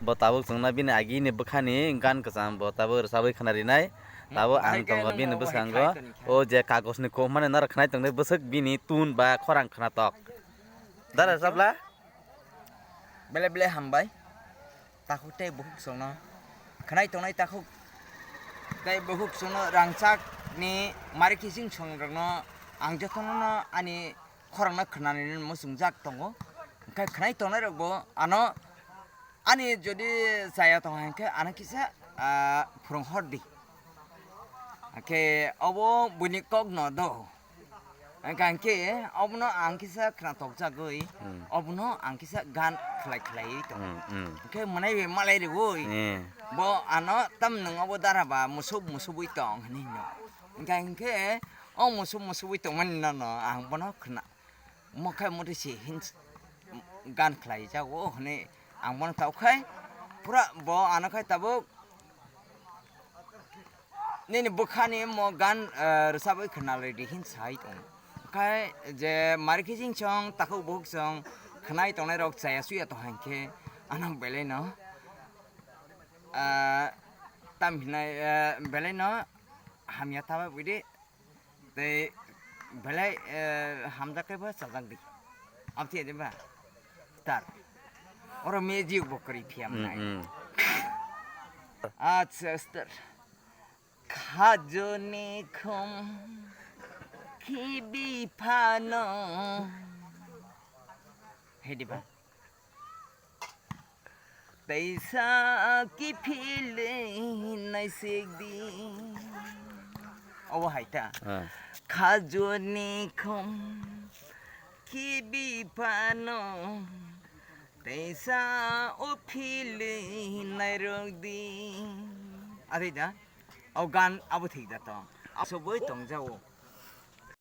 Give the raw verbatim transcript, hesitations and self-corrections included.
Bo tabuk chwngno bini agini bwkhani gan kwcham bo tabuk rwchabwi khwna rinai. Tabuk ang tongo bini bwskango. O je kagosni kok mani norok khwnai tongnai bwswk bini tun ba khorang khwnatok. Dara sabla? Bele bele hambai. Takhuk tei bukhuk chwngno khwnai tongnai takhuk tei bukhuk chwngno rangchakni mari kising chwng rokno ang jotono ani khorangno khwnani muchungjak tongo. Hwnkhe khwnai tongnai rokbo ano ani jodi chaya tongo hwnkhe ano kisa, ah, phwrwng hor di. Hwnkhe obo buini kokno do. Hwnkhe obono ang kisa khwnatok jagwi, hmm, obono ang kisa gan khlai khlaiwi tongo. Hmm, hmm. Hwnkhe mwnai bai malai rwui, eh, bo ano tam nwng obo dara ba musuk musubui tong hwnwi no. Hwnkhe, hwnkhe o musuk musubui tongmani no no ang bono khwna. Mokhe muti si hin gan khlai jago hwnwi ang bono tau khai pura bo ano khai tabuk nini bwkhani mo gan, eh, rwchabwi khwna lai di hin sai tong. Khai je mari khe jing chong takhuk bukhuk chong khwnai tongnai rok chaya suya tong hai khe ano belai no, eh, tam hinai, eh, belai no hamya taba bidi. Tei belai, eh, hamjak khe bo chajak di. Abthi adi ba? Star. Oro music bo kwrwi phiya mwnai. Mm, mm. Acha, star. Khajoni khum khibi phano. Hedi ba? Teisa kiphilwi naisik di. Obo hai ta. Ah. Khajoni khum khibi phano. Teisa o philwi nairok di. Ari da? O gan abo thik da to. Aso boi tong jao.